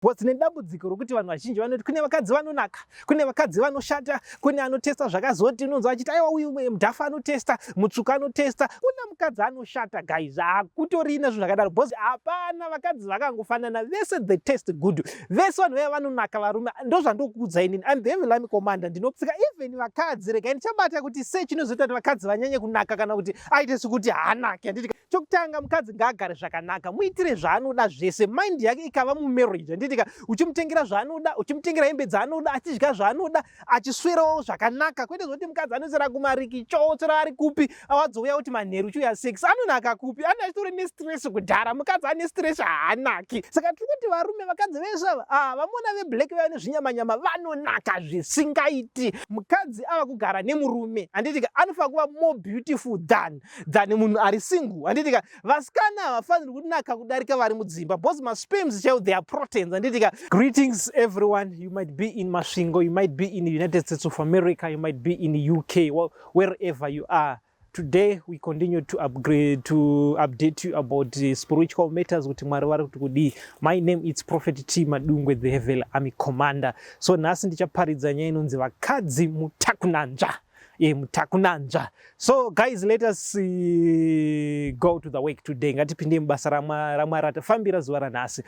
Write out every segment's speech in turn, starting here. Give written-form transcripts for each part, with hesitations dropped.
Because tine dambudziko rokuti vanhu vazhinji vanoti kune vakadzi vanonaka, kune vakadzi vanoshata, kune anotesta zvakazoti, unonzwa achiti aiwa uyu mudhafu anotesta, mutsvuku anotesta. Kuna mukadzi anoshata guys, hakutorina zvinhu zvakadaro because hapana, vakadzi vakangofanana vese, they taste good. Vese vanhu vaya vanonaka varume, ndozvandokuudza inini. I'm the heavenly army commander, ndinotsika even vakadzi. Regai ndichabata kuti sei chinozoita kuti vakadzi vanyanye kunaka kana kuti aite sekuti haanaki, handiti? Chokutanga, mukadzi ngaagare zvakanaka, muitire zvaanoda zvese. Mind yake ikava mumarriage, handitika, uchimutengera zvaanoda, uchimutengera hembe dzaanoda, achidya zvaanoda, achiswerawo zvakanaka, kwete zvokuti mukadzi anoswera kumarikicho, oswera ari kupi, awadzouya kuti manheru uchiuya sex, anonaka kupi? Ane achitori nestress kudhara. Mukadzi ane stress haanaki. Saka tiri kuti varume, vakadzi vese ava, ah, vamona veblack vaya nezvinyamanyama vanonaka zvisingaiti. Mukadzi ava kugara nemurume, handitika, anofanira kuva more beautiful than munhu ari single, handitika? Vasikana havafaniri kunaka kudarika vari mudzimba because masperms chaiwo, they are proteins, handitika? Greetings everyone. You might be in Masvingo, you might be in the United States of America, you might be in the UK, well, wherever you are. Today we continue to upgrade, to update you about the spiritual matters, kuti Mwari vari kuti kudii. My name is Prophet T Madungwe, the heavenly army commander. So nhasi ndichaparidza nyaya inonzi vakadzi mutakunanzva, mutakunanzva. So guys, let us go to the work today. Ngatipinde mubasa raMwari ratafambira zuva ranhasi.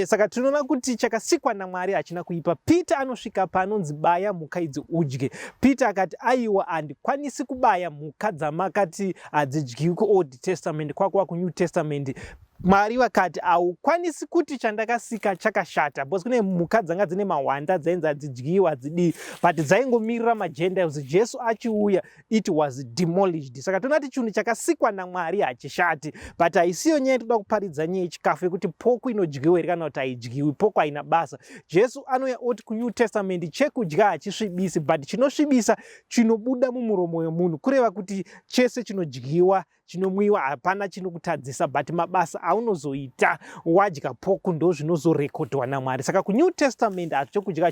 Saka tinoona kuti chakasikwa naMwari hachina kuipa. Peter anosvika panonzi baya mhuka idzi udye. Peter akati, "Aiwa, handikwanisi kubaya mhuka dzamakati hadzidyiwi kuOld Testament." Kwakuva kuNew Testament, Mwari vakati haukwanisi kuti chandakasika chakashata, because kune mhuka dzanga dzine mahwanda dzainzi hadzidyiwa, hadzidii, but dzaingomirira maGentiles. Jesu achiuya, it was demolished. Saka toona kuti chinhu chakasikwa naMwari hachishati, but haisiyo nyaya toda kuparidza, nyaya yechikafu yekuti pork inodyiwa here kana kuti haidyiwi. Pork haina basa. Jesu anouya oti kuNew Testament chekudya hachisvibisi, but chinosvibisa chinobuda mumuromo wemunhu. Kureva kuti chese chinodyiwa, chinomwiwa, hapana chinokutadzisa, but mabasa aunozoita wadya pork ndo zvinozorekodwa naMwari. Saka kuNew Testament chokudya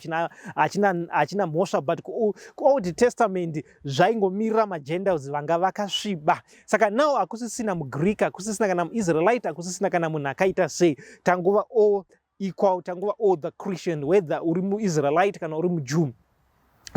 hachina mhosva, but kuOld Testament zvaingomirira maGentiles vanga vakasviba. Saka now hakusisina muGreek, hakusisina kana muIsraelite, hakusisina kana munhu akaita sei. Tangova all equal, tangova all the Christian, whether uri muIsraelite kana uri muJew.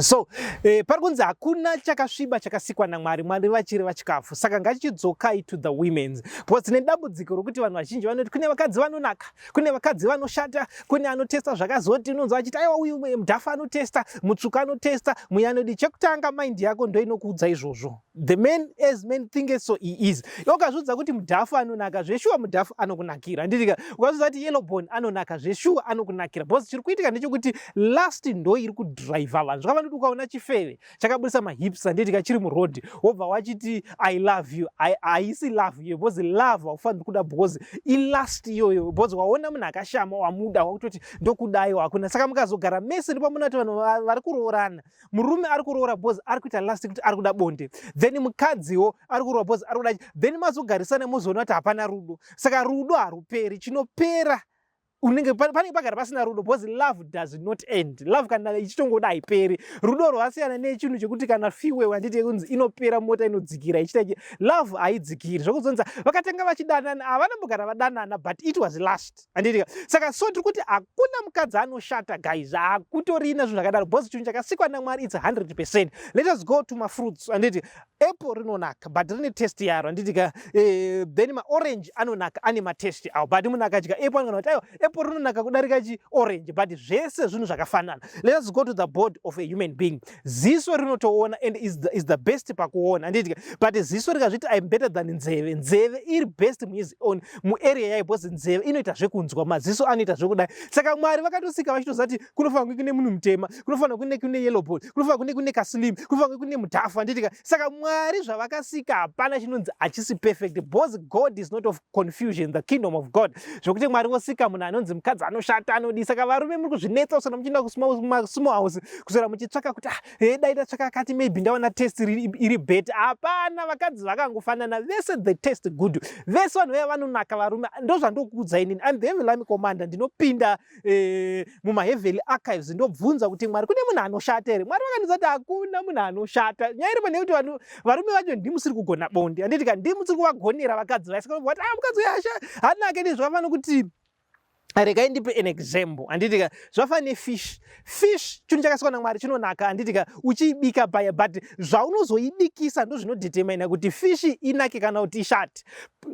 So pari kunzi hakuna chakasviba chakasikwa naMwari, Mwari vachireva chikafu. Saka ngatichidzokai to the womens, because tine dambudziko rokuti vanhu vazhinji vanoti kune vakadzi vanonaka, kune vakadzi vanoshata, kune anotesta zvakazoti, unonzwa achiti aiwa uyu mudhafu anotesta, mutsvuku anotesta, muya anodi. Chekutanga, mind yako ndo inokuudza izvozvo. The man, as man thinketh, so he is. Iwe ukazviudza kuti mudhafu anonaka, zveshuwa mudhafu anokunakira, handitika? Ukazviudza kuti yellowbone anonaka, zveshuwa anokunakira, because chiri kuitika ndechekuti lust ndo iri kudhiraivha vanhu. Zvakafanira kuti ukaona chifeve chakabudisa mahips, handitika, chiri murodhi, wobva wachiti, "I love you." Haisi love iyo, because love haufaniri kuda, because ilust iyoyo, because waona munhu akashama, wamuda, wakutoti ndokudai, hakuna. Saka mukazogara mese, ndipo kuti vanhu vari kuroorana, murume ari kuroora because ari kuita lust kuti ari kuda bonde, then mukadziwo ari kuroora because ari kuda. Then mazogarisana, mozoona kuti hapana rudo. Saka rudo haruperi, chinopera unenge panenge pagara pasina rudo, because love does not end. Love kana ichitongoda haiperi. Rudo rwasiyana nechinhu chekuti kana fuel, handiti, kunzi inopera, mota inodzikira ichiita. Love haidzikiri. Zvokuzonza vakatanga vachidanana, havana mbogara vadanana, but it was lust, handitika? Saka so tiri kuti hakuna mukadzi anoshata guys, hakutorina zvinhu zvakadaro, because chinhu chakasikwa naMwari, it's 100%. Let us go to mafruits, handiti? Apple rinonaka, but rine taste yaro, handitika? Then maorange anonaka, ane mataste awo, but munhu akadya apple anogona kuti aiwa, apple rinonaka kudarika chiorange, but zvese zvinhu zvakafanana. Let us go to the body of a human being. Ziso rinotoona and is the best pakuona, handitika? But ziso rikazviti, "I'm better than nzeve," nzeve iri best muhis own muarea yayo, because nzeve inoita zvekunzwa, maziso anoita zvekudai. Saka Mwari vakatosika vachitoziva kuti kunofanira kunge kune munhu mutema, kunofanira kune yellow bone, kunofanira kune kaslim, kunofanira kune mudhafu, handitika? Saka Mwari zvavakasika hapana chinonzi hachisi perfect, because God is not of confusion, the kingdom of God. Zvokuti Mwari vosika munhu anonzi mukadzi anoshata, anodi. Saka varume muri kuzvinetsa kusana muchienda kusmall house, kuswera muchitsvaka kuti, "Ah, dai ndatsvaka akati, maybe ndaona taste iri better." Hapana, vakadzi vakangofanana vese, they taste good. Vese vanhu vaya vanonaka varume, ndozvandokuudza inini. I'm the heavenly army commander. Ndinopinda mumaheavenly archives, ndobvunza kuti, "Mwari, kune munhu anoshata here?" Mwari vakandiudza kuti hakuna munhu anoshata. Nyaya iripo ndeyekuti vanhu varume vacho ndimusiri kugona bonde, handitika? Ndimusiri kuvagonera vakadzi vaisaka kuti, "Ah, mukadzi uyu hanake." Ndizvakafanira kuti Regai ndipe an example, handitika? Zvafana nefish. Fish chinhu chakasikwa naMwari chinonaka, handitika, uchiibika paya, but zvaunozoibikisa ndo zvinodetermina kuti fish inake kana kuti ishate.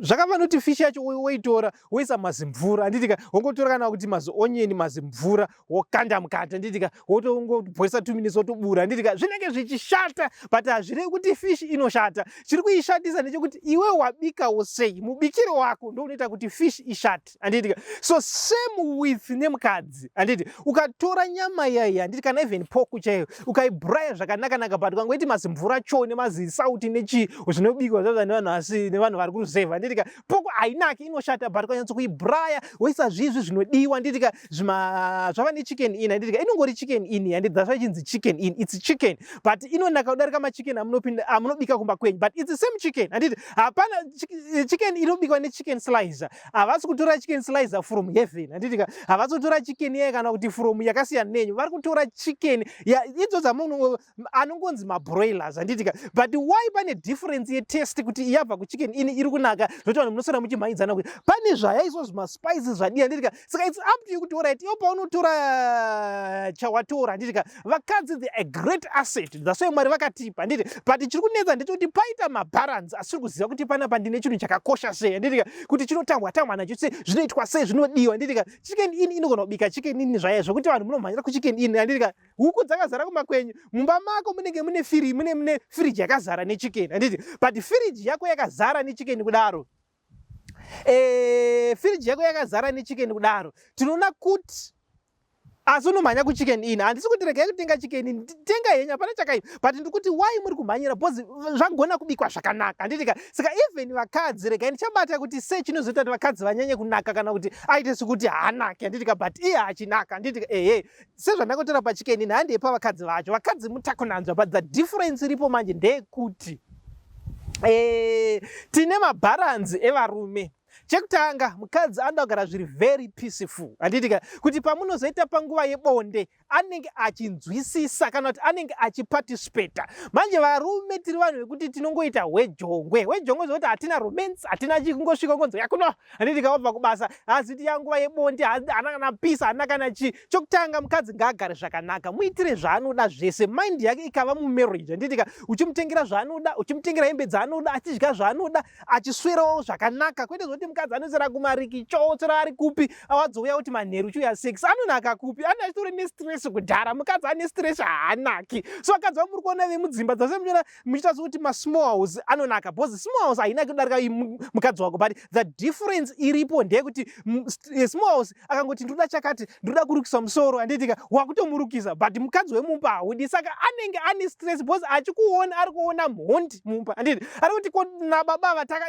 Zvakafanira kuti fish yacho woitora, woisa mazimvura, handitika, wongotora kana kuti mazionyeni, mazimvura, wokanda mukati, handitika, wotongobhoisa 2 minutes, wotobura, handitika, zvinenge zvichishata, but hazvirevi kuti fish inoshata. Chiri kuishatisa ndechekuti iwe wabikawo sei. Mubikiro wako ndo unoita kuti fish ishate, handitika? So same with nemukadzi, handiti? Ukatora nyama iyaiyi, handiti, kana even pork chaiyo, ukaibraya zvakanaka-naka, but ukangoiti mazimvura cho nemazisauti nechii zvinobikwa zvazva nevanhu, asi nevanhu vari kuruzevha, handitika, pork hainaki, inoshata. But ukanyatso kuibraya, woisa zvizvi zvinodiwa, handitika, zvava neChicken Inn, handitika, inongori Chicken Inn, handiti? That's why ichinzi Chicken Inn. It's chicken, but inonaka kudarika machicken amunobika kumba kwenyu, but it's the same chicken, handiti? Hapana chicken inobikwa nechicken slicer. Havasi kutora chicken slicer from heaven, handitika? Havasi kutora chicken iyayi kana kuti from yakasiyana nenyu. Vari kutora chicken idzo dzamunhu anongonzi mabroilers, handitika? But why pane difference yetaste, kuti yabva kuChicken Inn iri kunaka, zvokuti vanhu munoswera muchimhanyidzana kuti pane zvayaiswa, zvimaspices zvadiwa, handitika? Saka it's up to you kuti, alright, iwo paunotora chawatora, handitika, vakadzi, they a great asset. That's why Mwari vakatipa, handiti? But chiri kunetsa ndechekuti paita mabalance asiri kuziva kuti panapa ndine chinhu chakakosha sei, handitika, kuti chinotambwa tambwa nacho sei, zvinoitwa sei, zvinodiwa, handitika? Chicken Inn inogona kubika Chicken Inn zvaya zvokuti vanhu munomhanyira kuChicken Inn, handitika? Huku dzakazara kumba kwenyu, mumba mako munenge mune firi mune firiji yakazara nechicken, handiti? But firiji yako yakazara nechicken kudaro, firiji yako yakazara nechicken kudaro, tinoona kuti asi unomhanya kuChicken Inn. Handisi kuti regai kutenga Chicken Inn, tenga henyu, hapana chakaipa, but ndiri kuti why muri kumhanyira? Because zvagona kubikwa zvakanaka, handitika? Saka even vakadzi, regai ndichabata kuti sei chinozoita kuti vakadzi vanyanye kunaka kana kuti aite sekuti haanaki, handitika, but iye achinaka, handitika? Ehe, sezvandangotaura paChicken Inn, handei pavakadzi vacho. Vakadzi mutakunanzva, but the difference iripo manje ndeyekuti tine mabharanzi evarume. Chekutanga, mukadzi anoda kugara zviri very peaceful, handitika, kuti pamunozoita panguva yebonde anenge achinzwisisa kana kuti anenge achiparticipata. Manje varume tiri vanhu vekuti tinongoita hwejongwe hwejongwe, zvokuti hatina romance, hatina chikungosvika ngonzo yakuno, handitika, wabva kubasa, haziti yanguva yebonde, haana kana peace, haana kana chii. Chokutanga, mukadzi ngaagare zvakanaka, muitire zvaanoda zvese. Mind yake ikava mumarriage, handitika, uchimutengera zvaanoda, uchimutengera hembe dzaanoda, achidya zvaanoda, achiswerawo zvakanaka, kwete zvokuti mukadzi anoswera kumarikicho, oswera ari kupi, awadzouya kuti manheru uchiuya sex, anonaka kupi? Ane achitori nestress kudhara. Mukadzi ane stress haanaki. So vakadzi vamuri kuona vemudzimba dzase muchiona muchiita sekuti masmall house anonaka, because small house hainaki kudarika mukadzi wako. But the difference iripo ndeyekuti small house akangoti, "Ndinoda chakati, ndinoda kurukisa musoro," handitika, wakutomurukisa, but mukadzi wemumba haudi. Saka anenge ane stress because achikuona ari kuona mhondi mumba, handiti? Ari kuti, "Ko nababa vataka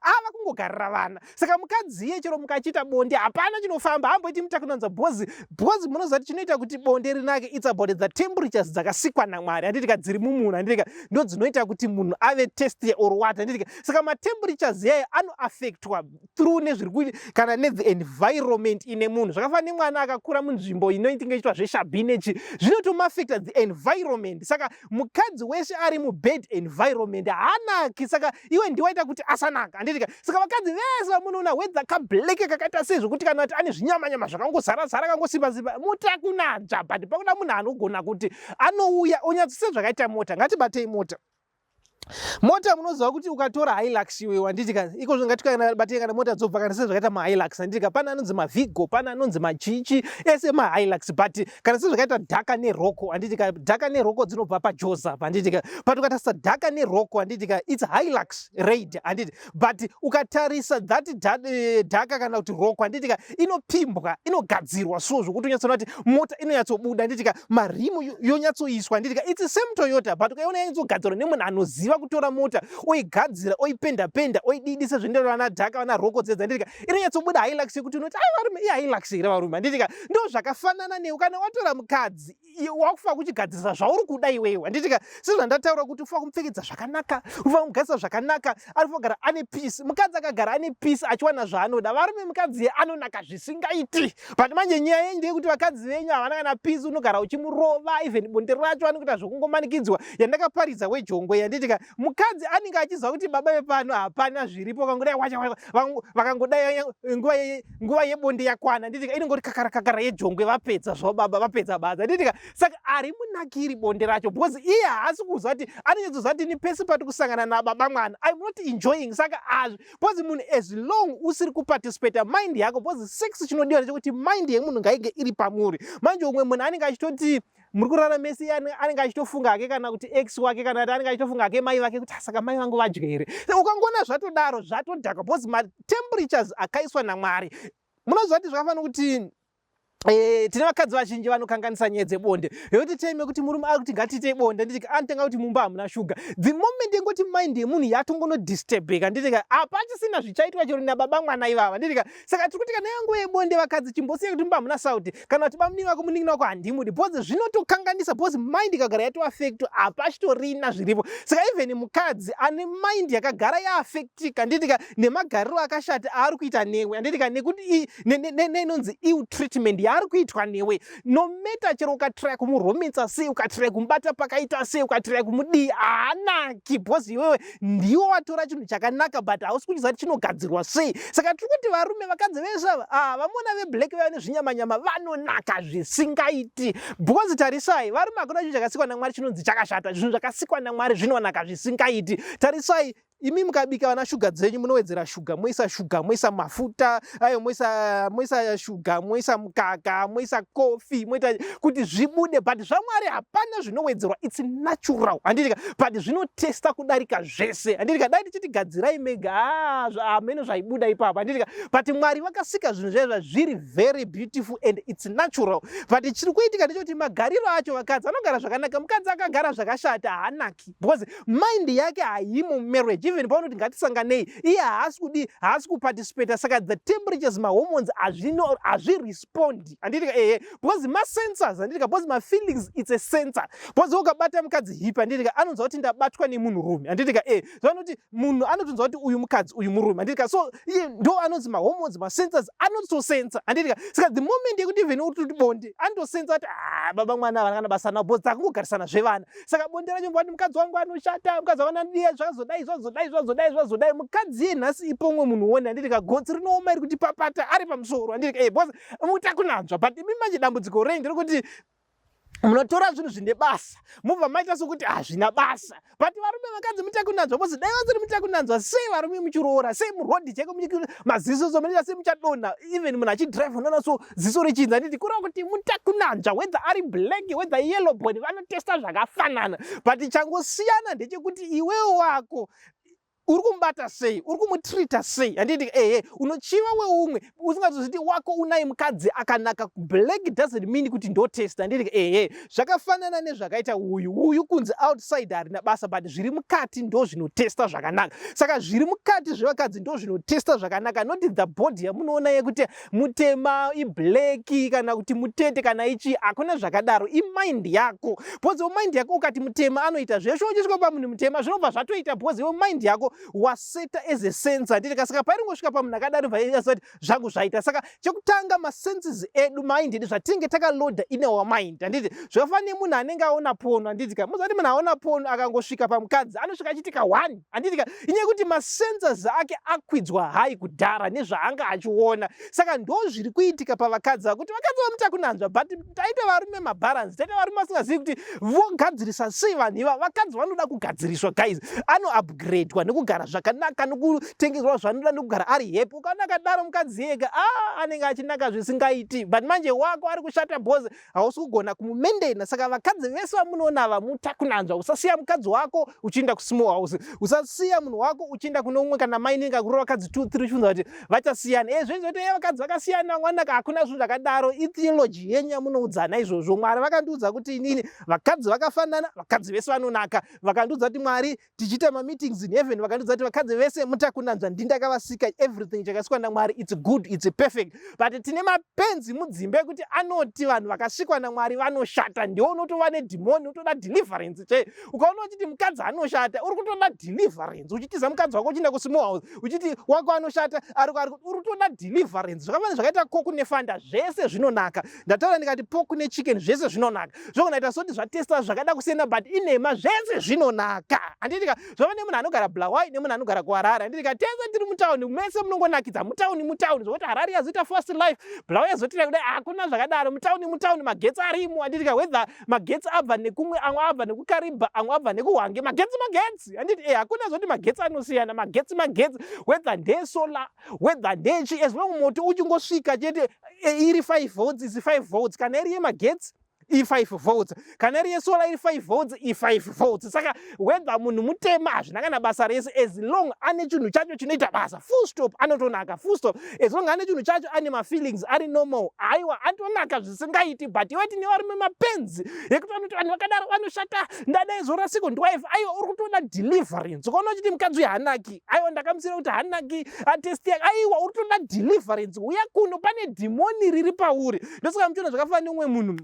ava kungogarira vana?" Saka mukadzi iye chero mukachiita bonde hapana chinofamba, hamboiti mutakunanzva, because munoziva kuti chinoita kuti bonde rinake, it's about the temperatures dzakasikwa naMwari, handitika, dziri mumunhu, handitika, ndo dzinoita kuti munhu ave tasty or what, handitika? Saka matemperatures yayo anoaffectwa through nezviri kana nethe environment ine munhu. Zvakafanana nemwana akakura munzvimbo inoitinge ichitwa zveshabhinechi, zvinotomuaffecta the environment. Saka mukadzi wese ari mubad environment haanaki. Saka iwe ndiwaita kuti asanaka, handitika? Saka vakadzi vese vamunoona, wedza kablack kakaita sei zvokuti kana kuti ane zvinyamanyama zvakangozara-zara, kangosimba-simba, mutakunanzva. But pakuda munhu anogona kuti anouya onyatso sezvakaita mota. Ngatibatei mota. Mota munoziva kuti ukatora Hilux iwe, wanditika, ikozvo ngatibatei kana mota dzobva kana sezvakaita maHilux, handitika, pane anonzi maVigo, pane anonzi machichi, ese maHilux. But kana sezvakaita Dhaka neRoco, handitika, Dhaka neRoco dzinobva paJoseph, handitika? But ukatarisa Dhaka neRoco, handitika, it's Hilux Raid, handiti? But ukatarisa that Dhaka kana kuti Roco, handitika, inopimbwa, inogadzirwa so zvokuti unyatsoona kuti mota inonyatsobuda, handitika, marimu yonyatsoiswa, handitika? It's same Toyota, but ukaiona yanyatsogadzirwa nemunhu anoziva kutora mota, oigadzira, oipenda penda, oididisa, zvinoenderana vana Dhaka, vana Roco dzedza, handitika, inonyatsobuda Hilux yekuti unoti, "Ai varume, iHilux here varume?" Handitika? Ndo zvakafanana newe kana watora mukadzi, wakufa kuchigadzirisa zvauri kuda iwewe, handitika? Sezvandataura kuti ufanira kumupfekedza zvakanaka, ufanira kumugadzisa zvakanaka, anofanira kugara ane peace. Mukadzi akagara ane peace, achiwana zvaanoda, varume, mukadzi anonaka zvisingaiti. But manje nyaya yenyu ndeyekuti vakadzi venyu havana kana peace. Unogara uchimurova, even bonde racho anokuita zvokungomanikidzwa, yandakaparidza wejongwe, yanditika. Mukadzi anenge achiziva kuti baba vepano hapana zviripo, vakangodai wacha vakangodai nguva yebonde yakwana, handitika? Inongoti kakara kakara yejongwe, vapedza zvavo baba, vapedza basa, handitika? Saka ari munakiri bonde racho because iye haasi kuziva kuti anonyatsoziva kuti ni pese pati kusangana nababa mwana, I'm not enjoying. Saka azvi because munhu as long usiri kuparticipata, mind yako, because sex chinodiwa ndechekuti mind yemunhu ngainge iri pamuri. Manje umwe munhu anenge achitoti muri kurara mese, anenge achitofunga hake kana kuti ex wake, kana kuti anenge achitofunga hake mai vake, kuti saka mai vangu vadye here? Ukangoona zvatodaro, zvatodhakwa, because matemperatures akaiswa naMwari, munoziva kuti zvakafanira kuti tine vakadzi vazhinji vanokanganisa nyaya dzebonde, yekuti time yekuti murume ari kuti ngatiite bonde, nditi anotanga kuti mumba hamuna shuga. The moment yengoti mind yemunhu yatongonodisturbeka, nditika hapachisina zvichaitwa chero nababa mwana ivava, nditika. Saka tiri kuti kana yanguva yebonde, vakadzi, chimbosiya kuti mumba hamuna sauti, kana kuti bamunini vako, munin'ina wako handimudi, because zvinotokanganisa, because mind ikagara yatoaffectwa, hapachitorina zviripo. Saka even mukadzi ane mind yakagara yaaffectika, nditika, nemagariro akashata aari kuita newe, handitika, nekuti neinonzi ill treatment yaari kuitwa newe, no matter chero ukatraya kumurometsa sei, ukatraya kumubata pakaita sei, ukatraya kumudii, haanaki, because iwewe ndiwo watora chinhu chakanaka but hausi kuchiziva kuti chinogadzirwa sei. Saka tiri kuti varume, vakadzi vese ava, ah, vamona veblack veva nezvinyamanyama vanonaka zvisingaiti, because tarisai varume, hakuna chinhu chakasikwa naMwari chinonzi chakashata. Zvinhu zvakasikwa naMwari zvinonaka zvisingaiti. Tarisai, imi mukabika vana shuga dzenyu, munowedzera shuga, moisa shuga, moisa mafuta ayo, moisa shuga, moisa mukaka, moisa kofi, moita kuti zvibude. But zvaMwari hapana zvinowedzerwa, it's natural, handitika? But zvinotesta kudarika zvese, handitika? Dai tichiti gadzirai mega, hameno zvaibuda ipapo, handitika? But Mwari vakasika zvinhu zvaizva zviri very beautiful and it's natural. But chiri kuitika ndechekuti magariro acho, vakadzi vanogara zvakanaka, mukadzi akagara zvakashata haanaki, because mind yake haimo marriage. Even paunoti ngatisanganei, iye haasi kudi, haasi kuparticipata. Saka the temperatures, mahormones hazvirespondi, handitika? Ehe, because masensors, handitika? Because mafeelings, it's a sensor, because ukabata mukadzi hip, handitika, anonzwa kuti ndabatwa nemunhurume, handitika? E, zvanoti munhu anotonzwa kuti uyu mukadzi, uyu murume, handitika? So iye ndo anonzi mahormones, masensors anotosensa, handitika? Saka the moment yekuti even uri kuti bonde, anotosensa kuti, ah, baba mwana havana kana basa navo, because takungogarisana zvevana. Saka bonde racho mbati mukadzi wangu anoshata, mukadzi wangu anodiya, zvazodai, zvazodai, zvazodai, zvazodai. Mukadzi iye nhasi ipo umwe munhu wone, handitika, gotsi rinooma iri kuti papata ari pamusoro, handitika? E, because mutakunanzva. But imi manje dambudziko rei nderekuti munotora zvinhu zvine basa, mubva maita sokuti hazvina basa. But varume, vakadzi mutakunanzva, because dai vasiri mutakunanzva, sei varume muchiroora? Sei murodhi chaiko maziso so munoita sei muchadonha? Even munhu achidrive, unoona so ziso richinza, nditi kureva kuti mutakunanzva. Whether ari black, whether yellow bone, vanotesta zvakafanana, but changosiyana ndechekuti iwewo wako uri kumubata sei, uri kumutreata sei, handiti? Ehe, unochiva weumwe usingatozviti wako unai mukadzi akanaka. Black doesn't mean kuti ndotesta, handiti? Ehe, zvakafanana nezvakaita uyu. Uyu kunzi outside harina basa, but zviri mukati ndo zvinotesta zvakanaka. Saka zviri mukati zvevakadzi ndo zvinotesta zvakanaka, not the body yamunoona yekuti mutema, iblack, kana kuti mutete, kana ichi. Hakuna zvakadaro, imind yako, because mind yako ukati mutema anoita zveshe, uchisvika pamunhu mutema zvinobva zvatoita, because iwe mind yako waseta as a sensor, handiti? Saka pairingosvika pamunhu akadaro, bvaati zvangu zvaita. Saka chekutanga, masenses edu, mind edu, zvatinenge takaloada in our mind, handiti? Zvakafanana nemunhu anenge aona porn, handiti ka? Muziva kuti munhu aona porn akangosvika pamukadzi, anosvika achiitika one, handiti ka? Inyaya yekuti masensors ake akwidzwa hai kudhara nezvaanga achiona. Saka ndo zviri kuitika pavakadzi ava, kuti vakadzi vamutakunanzva, but taita varume mabharansi, taita varume vasingazivi kuti vogadzirisa sei vanhu ivava. Vakadzi vanoda kugadziriswa, guys. Anoupgradwa nekugara zvakanaka, nekutengerwa zvanoda, nekugara ari happy. Ukaona akadaro mukadzi ega, a, anenge achinaka zvisingaiti. But manje wako ari kushata because hausi kugona kumumaintaina. Saka vakadzi vese vamunoona ava mutakunanzva. Usasiya mukadzi wako uchienda kusmall house, usasiya munhu wako uchienda kune umwe. Kana maininga kurora vakadzi 2 3, uchifunza kuti vachasiyana. E, zvezvoti vakadzi vakasiyana, mwanaka, hakuna zvinhu zvakadaro. Itheology yenyu yamunoudzana izvozvo. Mwari vakandiudza kuti inini vakadzi vakafanana, vakadzi vese vanonaka. Vakandiudza kuti Mwari tichiita mameetings in heaven. Vakandiudza kuti vakadzi vese mutakunanzva ndindakavasika. Everything chakasikwa naMwari, it's good, it's perfect. But tine mapenzi mudzimba ekuti anoti vanhu vakasikwa naMwari vanoshata. Ndiwo unotova nedhimoni, utoda deliverance. Che ukaona uchiti mukadzi anoshata, uri kutoda deliverance. Uchitiza mukadzi wako uchienda kusmall house, uchiti wako anoshata, ari uri kutoda deliverance. Zvakafanana zvakaita Coke neFanta, zvese zvinonaka. Ndataura ndikati pork nechicken zvese zvinonaka. Zvokunaita soti zvatesta zvakada kusiyana, but inhema, zvese zvinonaka, handitika? Zvava nemunhu anogara Bulawayo nemunhu anogara kuHarare, handitika? Tese tiri mutauni, mese munongonakidza mutauni, mutauni. Zvokuti Harare yazoita fast life, Bulawayo yazotira kudai, hakuna zvakadaro. Mutauni, mutauni, magetsi arimo, handitika? Whether magetsi abva nekumwe, amwe abva nekuKaribha, amwe abva nekuHwange, magetsi magetsi, handiti? Hakuna zoti magetsi anosiyana, magetsi magetsi, whether ndesolar, whether ndechi, as long moto uchingosvika chete. Iri 5 volts is 5 volts. Kana iri yemagetsi i5 volts, kana iri yesolar iri 5 volts, i5 volts. Saka whether munhu mutema, hazvina kana basa rese. As long ane chinhu chacho chinoita basa, full stop, anotonaka, full stop. As long ane chinhu chacho, ane mafeelings ari normal, haiwa, anotonaka zvisingaiti. But iwe, tine varume mapenzi ekuti vanoti vanhu vakadaro vanoshata, ndadai zorasiko ndwife. Aiwa, uri kutoda deliverance. Ukaona uchiti mukadzi uyu hanaki, aiwa, ndakamusira kuti hanaki, atesti yake, aiwa, uri kutoda deliverance. Uya kuno, pane dhimoni riri pauri. Ndosaka muchiona zvakafanana neumwe munhu.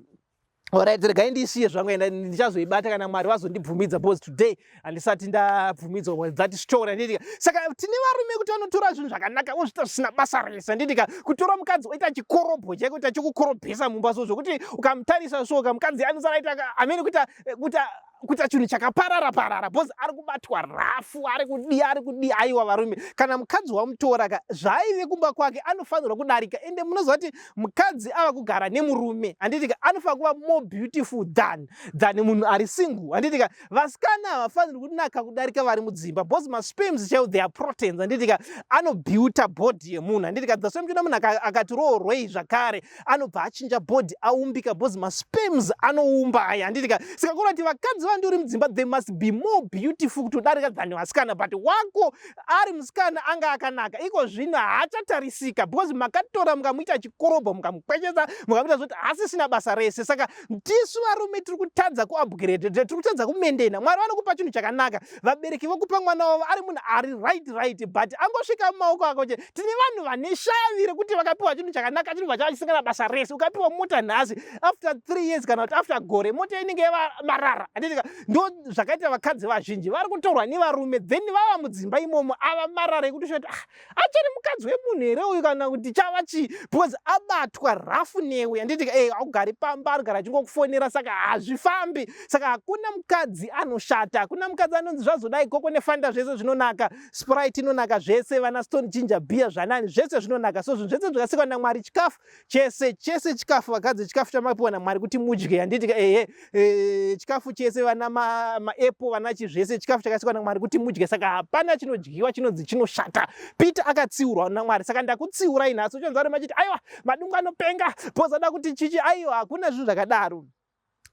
Alright, regai ndisiye zvangu, enda ndichazoibata kana Mwari vazondibvumidza, because today handisati ndabvumidzwa that story, handitika? Saka tine varume kuti vanotora zvinhu zvakanaka vozviita zvisina basa rese, handitika? Kutora mukadzi oita chikorobho chaiko, kuita chekukorobhesa mumba, so zvokuti ukamutarisa so kamukadzi anosara aita amene kuita chinhu chakaparara parara, because ari kubatwa rafu, ari kudi, ari kudi. Aiwa varume, kana mukadzi wamutora ka, zvaaive kumba kwake anofanirwa kudarika. Ende munoziva kuti mukadzi ava kugara nemurume, handitika, anofanira kuva more beautiful than munhu ari single, handitika? Vasikana havafaniri kunaka kudarika vari mudzimba, because masperms chaiwo, they are proteins, handitika? Anobuilda body yemunhu, handitika? That's why muchiona munhu akati roorwei zvakare, anobva achinja body, aumbika, because masperms anoumba aya, handitika? Saka kureva kuti vakadzi vandori mudzimba, they must be more beautiful kutodarika than vasikana. But wako ari musikana anga akanaka, iko zvino haachatarisika, because makatora mukamuita chikorobho, mukamukwechesa, mukamuita zoti haasisina basa rese. Saka tisu varume tiri kutadza kuupgrade, tiri kutadza kumaintaina. Mwari vanokupa chinhu chakanaka, vabereki vokupa mwana wavo ari munhu ari right, but angosvika mumaoko ako che. Tine vanhu vane shavi rekuti vakapiwa chinhu chakanaka, chinobva chava chisingana basa rese. Ukapiwa mota nhasi, after 3 years kana kuti after gore, mota inenge yava marara, handitika? Ndo zvakaita vakadzi vazhinji vari kutorwa nevarume, then vava mudzimba imomo ava marara ekuti ushati, ah, achari mukadzi wemunhu here uyu, kana kuti chava chii? Because abatwa rafu newe, handitika? Augari pamba, arigara achingokufonera, saka hazvifambi. Saka hakuna mukadzi anoshata, hakuna mukadzi anonzi zvazodai. Coke neFanta zvese zvinonaka, Sprite inonaka, zvese vana Stone Ginger Beer, zvanani, zvese zvinonaka. So zvinhu zvese zvakasikwa naMwari, chikafu chese chese chikafu, vakadzi, chikafu chamapiwa naMwari kuti mudye, handitika? Ehe, chikafu chese, vana maapple, vana chi, zvese chikafu chakasikwa naMwari kuti mudye. Saka hapana chinodyiwa chinonzi chinoshata. Peter akatsiurwa naMwari, saka ndakutsiurai nhasi. Uchanzwa vari machiti, aiwa, Madungu anopenga, pozada kuti chichi. Aiwa, hakuna zvinhu zvakadaro.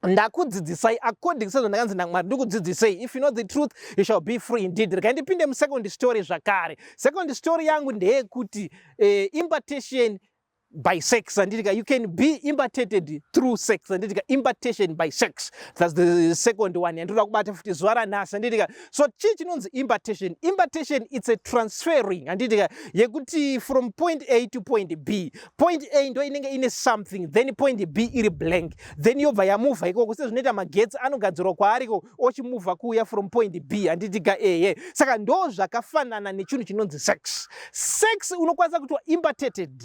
Ndakudzidzisai according sezvo ndakanzi naMwari ndikudzidzisei. If you know the truth, you shall be free indeed. Regai ndipinde musecond story zvakare. Second story yangu ndeyekuti impartation by sex, handitika? You can be impartated through sex, handitika? Impartation by sex, that's the second one yandinoda kubata futi zuva ranhasi, handitika? So chii chinonzi impartation? Impartation, it's a transferring, handitika, yekuti from point A to point B. Point A ndo inenge ine something, then point B iri blank, then yobva yamuvha ikoko, sezvinoita magetsi anogadzirwa kwaariko ochimuvha kuuya from point B, handitika? Ehe, saka ndo zvakafanana nechinhu chinonzi sex. Sex unokwanisa kutiwa impartated.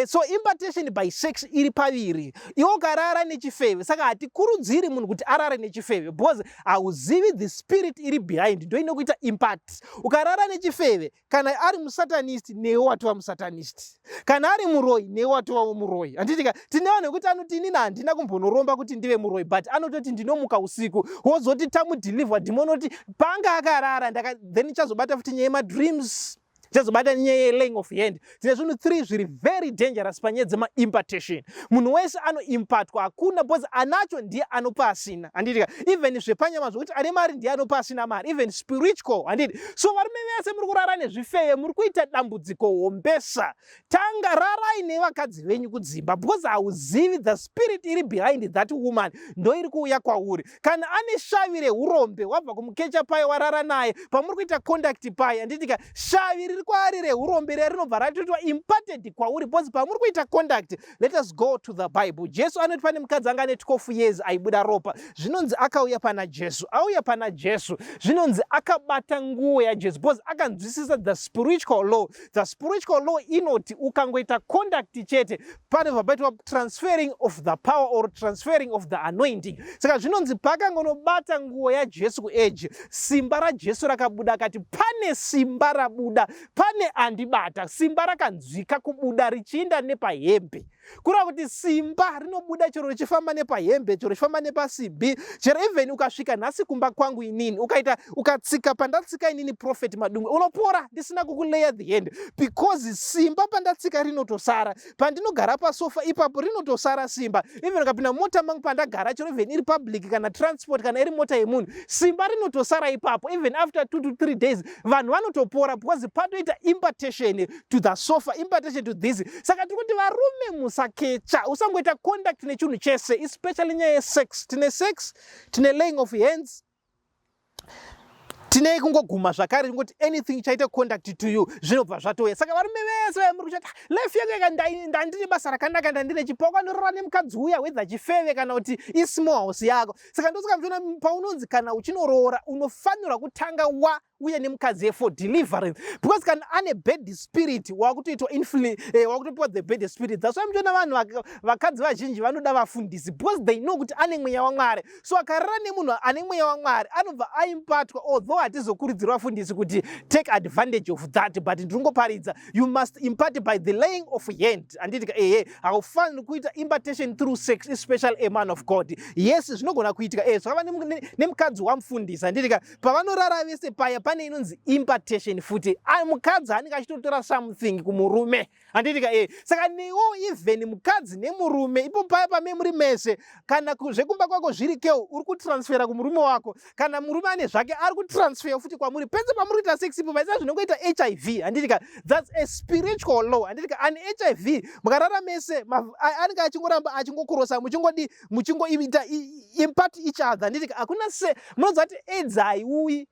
So impartation by sex iri paviri. Iwe ukarara nechifeve, saka hatikurudziri munhu kuti arare nechifeve, because hauzivi the spirit iri behind, ndo inokuita impart. Ukarara nechifeve, kana ari musatanist, newe watova musatanist. Kana ari muroi, newe watovawo muroi, handitika? Tine vanhu vekuti anoti, inini handina kumbonoromba kuti ndive muroi, but anototi ndinomuka usiku, wozoti tamudeliver dhimonoti panga akarara. Then chazobata futi nyaya yemadreams. Tichazobata nyaya yelaying of hand. Tine zvinhu 3 zviri very dangerous panyaya dzemaimpartation. Munhu wese anoimpartwa, hakuna, because anacho ndiye anopa asina, handitika? Even zvepanyama zvokuti ane mari ndiye anopa asina mari, even spiritual, handiti? So varume vese muri kurara nezvifeve, muri kuita dambudziko hombesa. Tanga rarai nevakadzi venyu kudzimba, because hauzivi the spirit iri behind that woman ndo iri kuuya kwauri. Kana ane shavi reurombe, wabva kumukecha paye, warara naye, pamuri kuita contact paye, handitika, shavi riri kwaari reurombe riya rinobva ratoitwa imparted kwauri because pamuri kuita contact. Let us go to the Bible. Jesu anoti pane mukadzi anga ane 12 years aibuda ropa. Zvinonzi akauya pana Jesu. Auya pana Jesu, zvinonzi akabata nguo yaJesu because akanzwisisa the spiritual law. The spiritual law inoti ukangoita contact chete, pane paitwa transferring of the power or transferring of the anointing. Saka zvinonzi paakangonobata nguo yaJesu kuedge, simba raJesu rakabuda. Akati pane simba rabuda, pane andibata. Simba rakanzwika kubuda richiinda nepahembe, kureva kuti simba rinobuda chero richifamba nepahembe, chero richifamba nepasimbi, chero even ukasvika nhasi kumba kwangu inini, ukaita ukatsika pandatsika inini Prophet Madungwe, unopora ndisina kukuleya the hand, because simba pandatsika rinotosara. Pandinogara pasofa ipapo rinotosara simba. Even ukapinda mota mangu pandagara, chero even iri public kana transport, kana iri mota yemunhu, simba rinotosara ipapo. Even after 2 to 3 days vanhu vanotopora because patoita impartation to the sofa, impartation to this. Saka tiri kuti varume, musakecha, usangoita contact nechinhu chese, especially nyaya yesex. Tine sex, tine laying of hands, tine kungoguma zvakare, kungoti anything chaita contact to you, zvinobva zvatouya. Saka varume vese vaya muri kuchati life yangu yaka, ndandine basa rakanaka, ndandine chipo, kwanorora nemukadzi uya, whether chifeve kana kuti ismall house yako. Saka ndosaka muchiona paunonzi kana uchinoroora, unofanirwa kutanga wa uye nemukadzi for deliverance, because kana ane bad spirit, wakutoitwa wakutopiwa the bad spirit. That's why muchiona vanhu, vakadzi vazhinji vanoda vafundisi, because they know kuti ane mweya waMwari. So akarara nemunhu ane mweya waMwari, anobva aimpartwa. Although hatizokurudziri vafundisi kuti take advantage of that, but ndiringoparidza, you must impart by the laying of hand, handiti? Ehe, haufaniri kuita impartation through sex, especially a man of God. Yes, zvinogona kuitika, zvakava nemukadzi wamufundisi, handitika? Pavanorara vese paya, pane inonzi impartation futi. Mukadzi anenge achitotora something kumurume, handitika? Saka newo even mukadzi nemurume ipo paya pame muri mese, kana zvekumba kwako zvirikewo, uri kutransfera kumurume wako. Kana murume ane zvake, ari kutransfera futi kwamuri. Pese pamuri kuita sex ipo paisa zvinongoita HIV, handitika? That's a spiritual law, handitika? Ane HIV, mukarara mese, anenge achingoramba achingokurosa, muchingodi muchingoita impart each other, handitika? Hakuna se munoziva kuti AIDS haiuyi,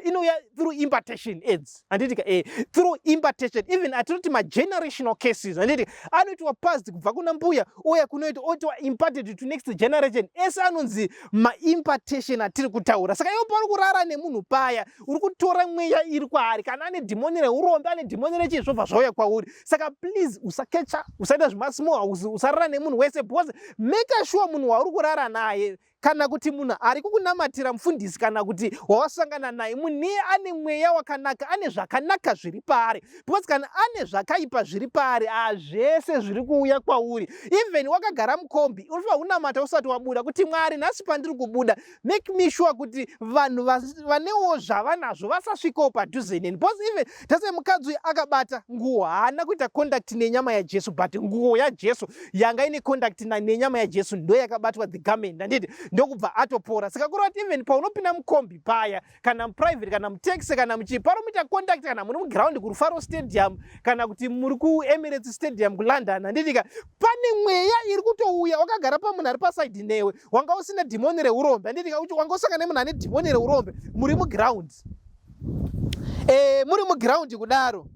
inouya through impartation, AIDS, handitika? Through impartation. Even atinoti magenerational cases, handiti, anoitwa passed kubva kuna mbuya ouya kunoitwa, oitwa imparted to next generation. Ese anonzi maimpartation atiri kutaura. Saka iwo pauri kurara nemunhu paya, uri kutora mweya iri kwaari. Kana ane dhimoni reurombe, ane dhimoni rechii, zvobva zvauya kwauri. Saka please, usakecha, usaita zvemasmall house, usarara nemunhu wese, because make sure munhu wauri kurara naye, kana kuti munhu ari kukunamatira mufundisi, kana kuti wawasangana naye, munhu iye ane mweya wakanaka, ane zvakanaka zviri paari, because kana ane zvakaipa zviri paari, hazvese zviri kuuya kwauri. Even wakagara mukombi, unofanira kunamata usati wabuda kuti, "Mwari, nhasi pandiri kubuda, make me sure kuti vanhu vanewo zvavanazvo vasasvikawo padhuze neni." Because even tase mukadzi uyu akabata nguo, haana kuita contact nenyama yaJesu, but nguo yaJesu yanga ine contact nenyama yaJesu, ndo yakabatwa, the garment, handiti? Ndokubva atopora. Saka kureva kuti even paunopinda mukombi paya, kana muprivate, kana mutaxi, kana muchii, paromuita contact, kana muri muground kuRufaro Stadium, kana kuti muri kuEmirates Stadium kuLondon, handitika, pane mweya iri kutouya. Wakagara pamunhu ari pasaidi newe, wanga usina dhimoni reurombe, handitika? Wanga usangana nemunhu ane dhimoni reurombe, muri muground, muri muground kudaro,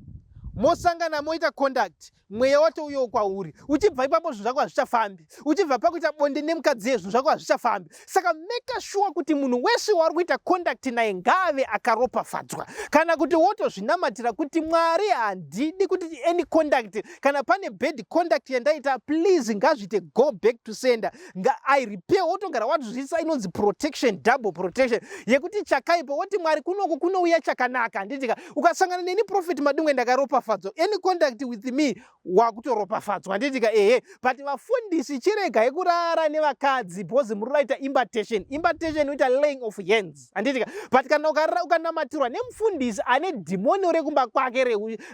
mosangana, moita contact, mweya watouyawo kwauri. Uchibva ipapo, zvinhu zvako hazvichafambi. Uchibva pakuita bonde nemukadzi ye, zvinhu zvako hazvichafambi. Saka make sure kuti munhu wese wauri kuita contact naye ngaave akaropafadzwa, kana kuti wotozvinamatira kuti, "Mwari, handidi kuti any contact, kana pane bad contact yandaita, please ngazviite go back to sender, nga I repair." Wotogara watozviisa inonzi protection, double protection, yekuti chakaipa woti, "Mwari, kunoku kunouya chakanaka," handitika? Ukasangana neni Prophet Madungwe, ndakaropafadzwa. Any contact with me, Wakutoropafadzwa, handitika? Ehe, but vafundisi, chiregai kurara nevakadzi because muri kuita impartation. Impartation uita laying of hands, handitika? But kana ukanamatirwa nemufundisi ane dhimoni rekumba kwake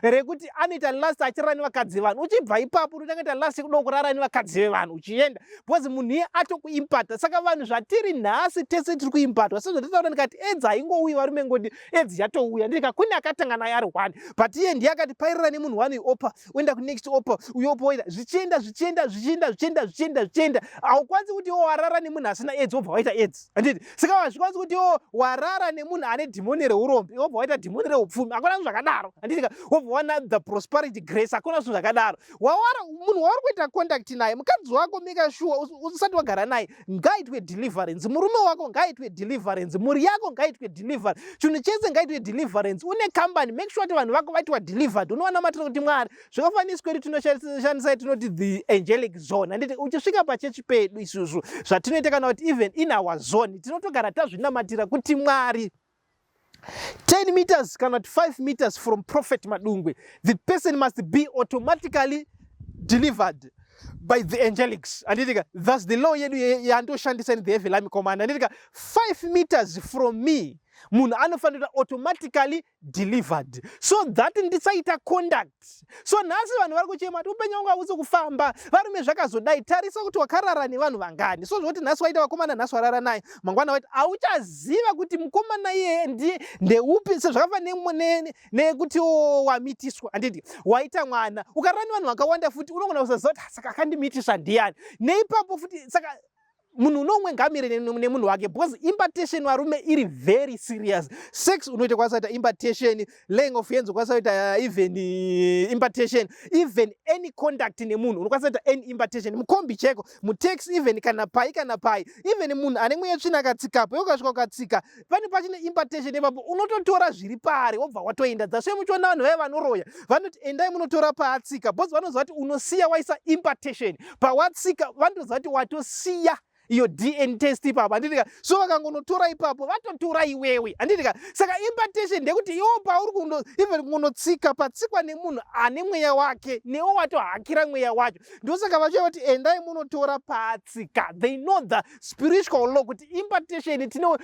rekuti anoita lust, achirara nevakadzi vevanhu, uchibva ipapo unotanga lust yekuda kurara nevakadzi vevanhu uchienda, because munhu iye atokuimparta. Saka vanhu zvatiri nhasi, tese tiri kuimpartwa. Sezvatataura ndikati edzi haingouyi, varume, ngoti edzi yatouya, ndika kune akatanga naye ari one, but iye ndiye akati pairira nemunhu one, opa oenda kunext, opa uyopa, oenda, zvichienda, zvichienda, zvichienda, zvichienda, zvichienda, zvichienda. Haukwanisi kuti iwo warara nemunhu asina edzi wobva waita edzi, handiti? Saka hazvikwanisi kuti iwo warara nemunhu ane dhimoni reurombi wobva waita dhimoni reupfumi. Hakuna zvinhu zvakadaro, handitika? Wobva wana the prosperity grace. Hakuna zvinhu zvakadaro. Wawara munhu wauri kuita contact naye, mukadzi wako, make sure usati wagara naye ngaitwe deliverance, murume wako ngaitwe deliverance, mhuri yako ngaitwe deliverance, chinhu chese ngaitwe deliverance. Une company, make sure kuti vanhu vako vaitwa delivered. Unovanamatira kuti Mwari, zvakafanisa kwedu tinoshandisa tinoti the angelic zone, handiti? Uchisvika pachechi pedu isusu, zvatinoita, kana kuti even in our zone, tinotogara tazvinamatira kuti Mwari, 10 meters kana kuti 5 meters from Prophet Madungwe, the person must be automatically delivered by the angelics, handitika? That's the law yedu yandoshandisa in the Heavenly Army Command, handitika? 5 meters from me, munhu anofanira automatically delivered so that ndisaita contact. So nhasi vanhu vari kuchema kuti upenyu wangu hausi kufamba, varume, zvakazodai. Tarisa kuti wakarara nevanhu vangani. So zvokuti nhasi waita vakomana, nhasi warara naye, mangwana waita, hauchaziva kuti mukomana iyeye ndiye ndeupi. Sezvakafanana nekuti wamitiswa, handiti? Waita mwana, ukarara nevanhu vakawanda futi, unogona kusaziva kuti, "Saka akandimitisa ndiani?" Neipapo futi. Saka munhu unomwe ngamire nemunhu wake, because impartation, varume, iri very serious. Sex unoita kwanisa kuita impartation, laying of hands ukwanisa kuita even impartation, even any contact nemunhu unokwanisa kuita any impartation, mukombi cheko, mutaxi, even kana pai, kana pai, even munhu ane mweya tsvina akatsikapo, iwe ukasvika ukatsika, pane pachine impartation ipapo, unototora zviri paari wobva watoenda. Dzasve muchiona vanhu vaya vanoroya vanoti endai munotora paatsika, because vanoziva kuti unosiya waisa impartation pawatsika. Vanotoziva kuti watosiya iyo DNA test ipapo, handitika? So vakangonotora ipapo, vatotora iwewe, handitika? Saka impartation ndekuti iwo pauri kundo even kungonotsika patsikwa nemunhu ane mweya wake, newo watohakira mweya wacho. Ndosaka vachiva kuti endai munotora paatsika. They know the spiritual law kuti impartation tino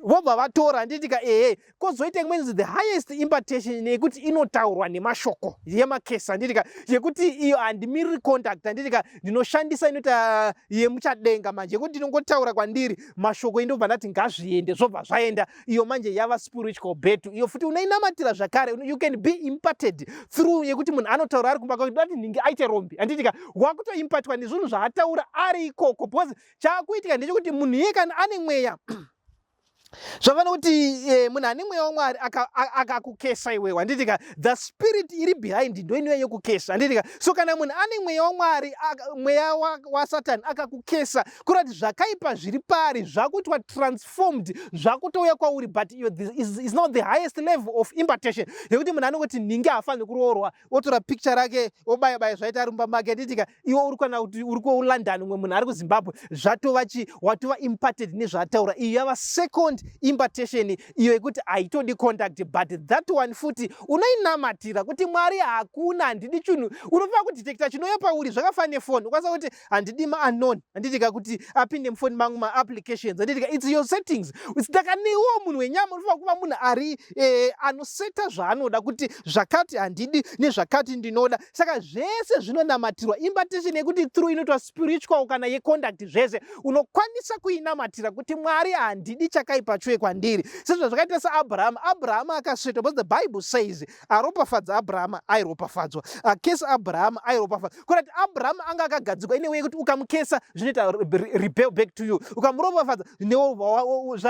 vobva vatora, handitika? Ehe. Kwozoita imweni, the highest impartation, yekuti inotaurwa nemashoko yemakesi, handitika? Yekuti iyo handimiriri contact, handitika? Ndinoshandisa inoita yemuchadenga manje, yekuti ndinongotaura kwandiri mashoko, indobva ndati ngazviende, zvobva zvaenda. Iyo manje yava spiritual battle. Iyo futi unoinamatira zvakare. You can be imparted through yekuti munhu anotaura ari kumba kwake, dati nhingi aite rombi, handitika? Wakutoimpartwa nezvinhu zvaataura ari ikoko, because chaakuitika ndechekuti munhu iye kana ane mweya, zvafana kuti munhu ane mweya waMwari akakukesa iwewe, handitika? The spirit iri behind ndo inouya yokukesa, handitika? So kana munhu ane mweya waMwari, mweya waSatani akakukesa, kureva kuti zvakaipa zviri pari zvakuitwa transformed, zvakutouya kwauri. But iyo is not the highest level of impartation, yekuti munhu anongoti nhingi haafaniri kuroorwa, otora picture rake, obaya baya zvaita ari mumba make, handitika? Iwe uri kana kuti uri kuLondon, umwe munhu ari kuZimbabwe, zvatova chi watova imparted nezvaataura. Iyo yava second impartation, iyo yekuti haitodi contact. But that one futi unoinamatira kuti Mwari, hakuna, handidi chinhu. Unofanira kudetecta chinouya pauri. Zvakafanana nefoni, ukwanisa kuti handidi maanon, handitika, kuti apinde mufoni mangu maapplications, handitika? It's your settings. Saka newo munhu wenyama unofanira kuva munhu ari anoseta zvaanoda, kuti zvakati handidi nezvakati ndinoda. Saka zvese zvinonamatirwa. Impartation yekuti through inoitwa spiritual kana yecontact, zvese unokwanisa kuinamatira kuti Mwari, handidi chakaipa chiuye kwandiri, sezvo zvakaita saAbrahama. Abrahama akasvetwa because the Bible says aropafadza Abrahama airopafadzwa, akesa Abrahama airopafadzwa. Kurati Abrahama anga akagadzikwa ine way yekuti ukamukesa zvinoita rebel back to you, ukamuropafadza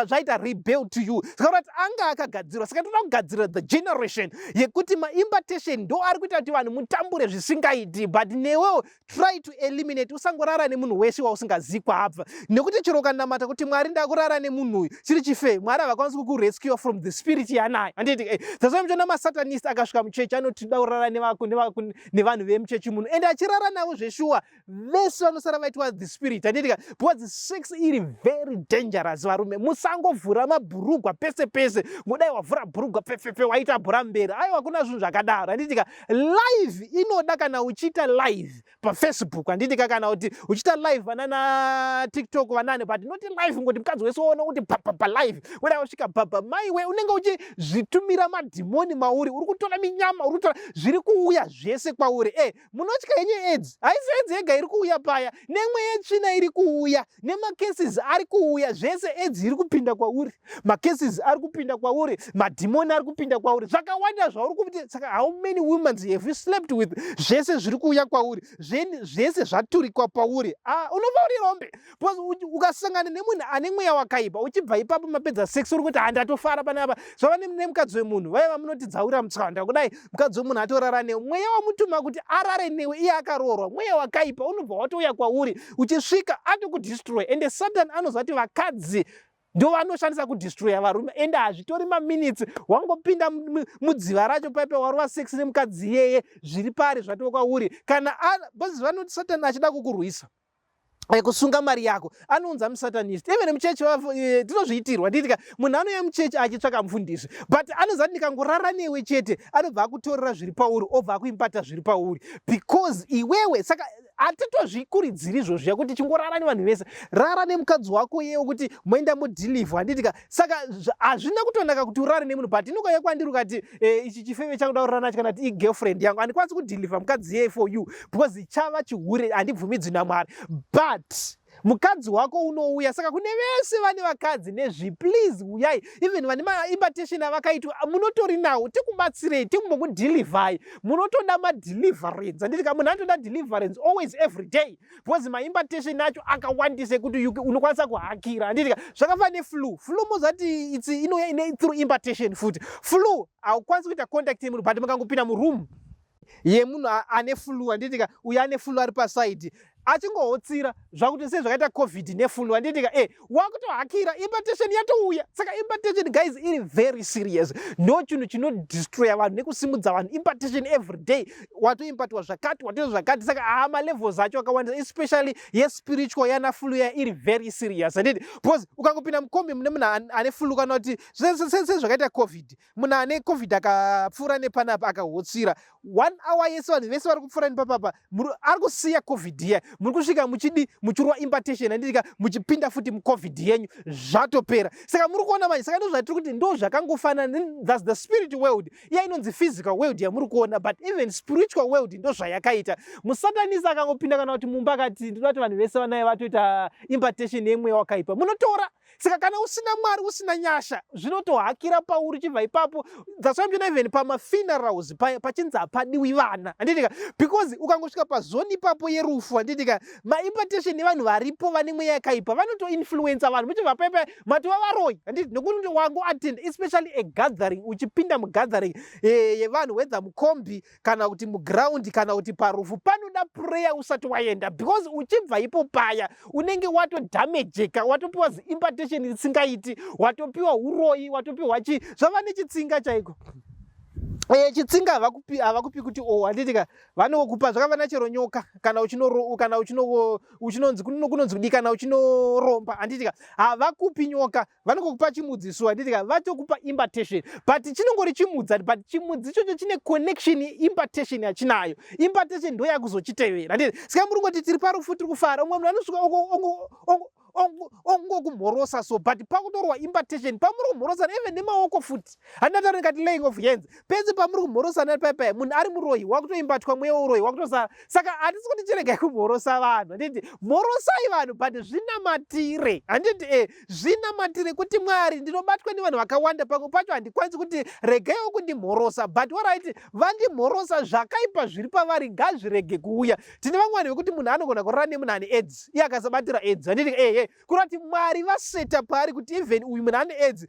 zvaita rebel to you. Saka kurati anga akagadzirwa. Saka toda kugadzira the generation yekuti maimpartation ndo ari kuita kuti vanhu mutambure zvisingaiti. But newewo try to eliminate. Usangorara nemunhu wese wausingazivi kwaabva, nekuti chero ukanamata kuti Mwari, ndakurara nemunhu uyu, chiri chife, Mwari havakwanisi kukurescue from the spirit yanayo, handiti? That's why muchiona masatanist akasvika muchechi, anotida kurara nevanhu vemuchechi muno, ende achirara navo zveshuwa, vese vanosara vaitwa the spirit, handitika? Because sex iri very dangerous. Varume, musangovhura mabhurugwa pese pese. Ngodai wavhura bhurugwa pfepfepe, waita bhura mberi. Aiwa, kuna zvinhu zvakadaro, handitika? Live inoda, kana uchiita live paFacebook, handitika, kana kuti uchiita live vanana TikTok, vanani, but not live ngoti mukadzi wese waona kuti papapa live weda wasvika baba maiwe, unenge uchizvitumira madhimoni mauri. Uri kutora minyama, uri kutora zviri kuuya zvese kwauri. Munotya henyu AIDS. Haisi AIDS yega iri kuuya paya, nemwe yetsvina iri kuuya, nemacases ari kuuya, zvese. AIDS iri kupinda kwauri, macases ari kupinda kwauri, madhimoni ari kupinda kwauri, zvakawanda zvauri kuti. Saka how many women have you slept with? Zvese zviri kuuya kwauri, zvese zvaturikwa pauri. Ah, unobva uri rombe, because ukasangana nemunhu ane mweya wakaipa, uchibva ipapo mapedza sex, uri kuti, "Handatofara panapa." Zvava nemukadzi wemunhu, vaiva munoti dzaura mutswanda kudai, mukadzi wemunhu atorara newe, mweya wamutuma kuti arare newe iye akaroorwa, mweya wakaipa unobva watouya kwauri. Uchisvika atokudestroy. Ende Satan anoziva kuti vakadzi ndo vanoshandisa kudestroya varume, ende hazvitori maminutes, wangopinda mudziva racho paipa, warova sex nemukadzi iyeye, zviri pari zvatova kwauri. Kana because vanoti Satan achida kukurwisa, kusunga mari yako, anounza musatanist. Even muchechi tinozviitirwa, nditika? Munhu anouya muchechi achitsvaka mufundisi, but anoziva kuti ndikangorara newe chete, anobva akutorera zviri pauri, obva akuimbata zviri pauri, because iwewe. Saka hatitozvikuridziri izvozvo kuti chingorara nevanhu vese. Rara nemukadzi wako iyewo, kuti moenda modhilivha, handitika? Saka hazvina kutonaka kuti urare nemunhu, but inokauya kwandiri ukati, "Ichi chifeve chakuda kurara nacho," kana kuti "igirlfriend yangu," handikwanisi kudhilivha mukadzi iyeye for you, because chava chihure, handibvumidzwi naMwari. But mukadzi wako unouya. Saka kune vese vane vakadzi nezvi, please uyai. Even vane maimpartation avakaitwa, munotori nawo, tikubatsirei, tikumbokudhilivhai. Munotoda madeliverance, handitika? Munhu anotoda deliverance always, every day, because maimpartation acho akawandisa ekuti unokwanisa kuhakira, handitika? Zvakafanana neflu. Flu mozati inouya ine through impartation futi. Flu haukwanisi kuita contact nemunhu, but mukangopinda muroom yemunhu ane flu, handitika, uyo ane flu ari pasaidi achingohotsira, zvakuti sezvakaita COVID neflu, handitika, wakutohakira, impartation yatouya. Saka impartation, guys, iri very serious. Ndo chinhu chinodestroya vanhu nekusimudza vanhu. Impartation every day, watoimpartwa zvakati, watoita zvakati. Saka haa, malevels acho akawandisa, especially yespiritual yana flu ya iri very serious, handiti? Because ukangopinda mukombi mune munhu ane flu, kana kuti sezvakaita COVID, munhu ane COVID akapfuura nepanapa akahotsira, one hour yese vanhu vese vari kupfuura nepapapa ari kusiya COVID iya. Muri kusvika muchidi muchirwa impartation, handitika? Muchipinda futi muCOVID yenyu, zvatopera. Saka muri kuona manje, saka ndo zvatiri kuti ndo zvakangofanana. That's the spirit world iya inonzi physical world yamuri kuona, but even spiritual world ndo zvayakaita. Musatanisi akangopinda kana kuti mumba akati, "Ndinoda kuti vanhu vese vanaye vatoita impartation yemweya wakaipa," munotora. Saka kana usina Mwari, usina nyasha, zvinotohakira pauri. Chibva ipapo, that's why muchiona even pamafunerals pachinzi hapadiwi vana, handitika? Because ukangosvika pazoni ipapo yerufu, handitika, maimpartation evanhu varipo vane mweya yakaipa vanotoinfluensa vanhu. Muchibva paipa matova varoi, handiti? Nekuti wangoattend especially a gathering, uchipinda mugathering yevanhu, whether mukombi kana kuti muground kana kuti parufu, panoda prayer usati waenda, because uchibva ipo paya unenge watodhamejeka, watopiwa ziimpartation risingaiti, watopiwa uroi, watopiwa chii, zvava nechitsinga chaiko. Chitsinga havakupi kuti o, handitika? Vanokupa zvakafanana chero nyoka, kana uchino kana uchino uchinonzi kunonzi kudi, kana uchinoromba, handitika? Havakupi nyoka, vanongokupa chimudzi so, handitika? Vatokupa impartation, but chinongori chimudzi, but chimudzi ichocho chine connection, impartation yachinayo. Impartation ndo yakuzochitevera, handiti? Saka muri ngoti tiri parufu, tiri kufara, umwe munhu anosvika ongokumhorosa so, but pakutorwa impartation pamuri kumhorosana, even nemaoko futi. Handinataura ndikati laying of hands pese pamuri kumhorosana paipai, munhu ari muroyi wakutoimbatwa mweya uroyi, wakutosara. Saka hatisi kuti chiregai kumhorosa vanhu, handiti? Mhorosai vanhu, but zvinamatire, handiti? Zvinamatire kuti, "Mwari, ndinobatwa nevanhu vakawanda, pamwe pacho handikwanisi kuti regaiwo kundimhorosa, but alright, vandimhorosa, zvakaipa zviri pavari ngazvirege kuuya." Tine vamwe vanhu vekuti munhu anogona kurara nemunhu ane AIDS, iye akasabatira AIDS, handiti? Ehe, kureva kuti Mwari vaseta paari kuti even uyu munhu ane AIDS,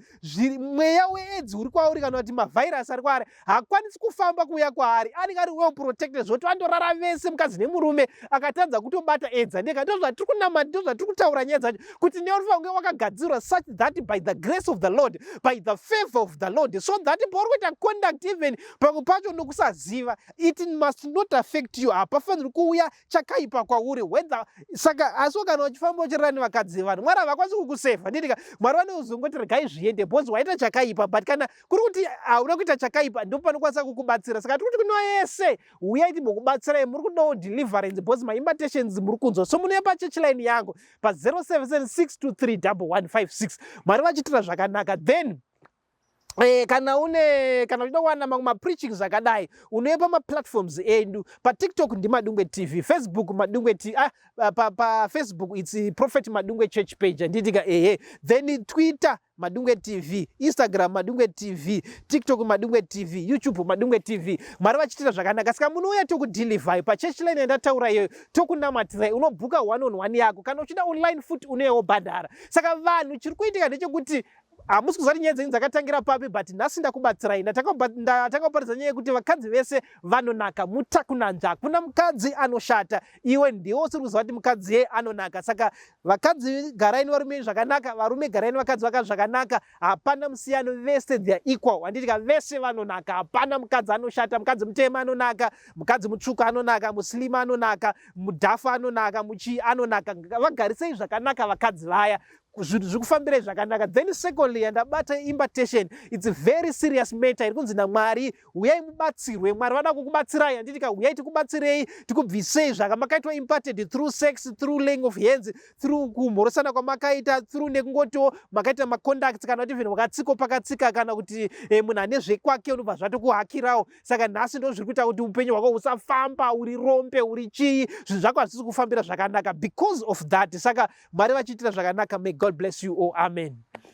mweya weAIDS uri kwauri kana kuti mavhairasi ari kwaari haakwanisi kufamba kuuya kwaari, anenge ari well protected, zvoti vandorara vese mukadzi nemurume, akatadza kutobata AIDS. Andika ndo zvatiri kunamata, ndo zvatiri kutaura nyaya dzacho, kuti newe unofanira kunge wakagadzirwa such that by the grace of the Lord, by the favor of the Lord, so that pauri kuita conduct, even pamwe pacho nokusaziva, it must not affect you. Hapafaniri kuuya chakaipa kwauri whether. Saka asi kana uchifamba uchirara nevakadzi vevanhu, Mwari havakwanisi kukusevha, nditika Mwari vanozongoti regai zviende because waita chakaipa. But kana kuri kuti hauna kuita chakaipa, ndo panokwanisa kukubatsira. Saka tiri kuti kuno yese, uyai timbokubatsirai. Muri kudawo deliverance because maimpartations muri kunzwa, so munouya pachurch line yangu pa0776231156. Mwari vachiitira zvakanaka. Then kana uchida kuwana mamwe mapreachings akadai, unouya pamaplatforms edu. PaTikTok ndiMadungwe TV, Facebook Madungwe TV, ah, pafacebook pa it's Prophet Madungwe Church page, handitika? Ehe. Then Twitter Madungwe TV, Instagram Madungwe TV, TikTok Madungwe TV, YouTube Madungwe TV. Mwari vachiitira zvakanaka. Saka munouya tokudhilivhai pachurch line yandataura iyoyo, tokunamatirai. Unobhuka one on one yako. Kana uchida online futi, unoyawo bhadhara. Saka vanhu, chiri kuitika ndechekuti hamusi kuziva kuti nyaya dzenyu dzakatangira papi, but nhasi ndakubatsirai. Ndatanga kuparidza nyaya yekuti vakadzi vese vanonaka, mutakunanzva, hakuna mukadzi anoshata. Iwe ndiwe usiri kuziva kuti mukadzi ye anonaka. Saka vakadzi garai nevarume zvakanaka, varume garai nevakadzi vaka zvakanaka. Hapana musiyano, vese they are equal, handitika? Vese vanonaka, hapana mukadzi anoshata. Mukadzi mutema anonaka, mukadzi mutsvuku anonaka, muslima anonaka, mudhafu anonaka, muchii anonaka. Vagarisei zvakanaka vakadzi vaya, zvinhu zviri kufambirai zvakanaka. Then secondly, yandabata impartation, it's a very serious matter iri kunzi naMwari uyai mubatsirwe. Mwari vada kukubatsirai, handitika? Uyai tikubatsirei, tikubvisei zvaka makaitwa imparted through sex, through laying of hands, through kumhorosana kwamakaita, through nekungotiwo makaita macontacts, kana kuti even wakatsiko pakatsika, kana kuti munhu ane zvekwake unobva zvatokuhakirawo. Saka nhasi ndo zviri kuita kuti upenyu hwako husafamba, uri rombe, uri chii, zvinhu zvako hazvisi kufambira zvakanaka because of that. Saka Mwari vachiitira zvakanaka. May God bless you all. Amen.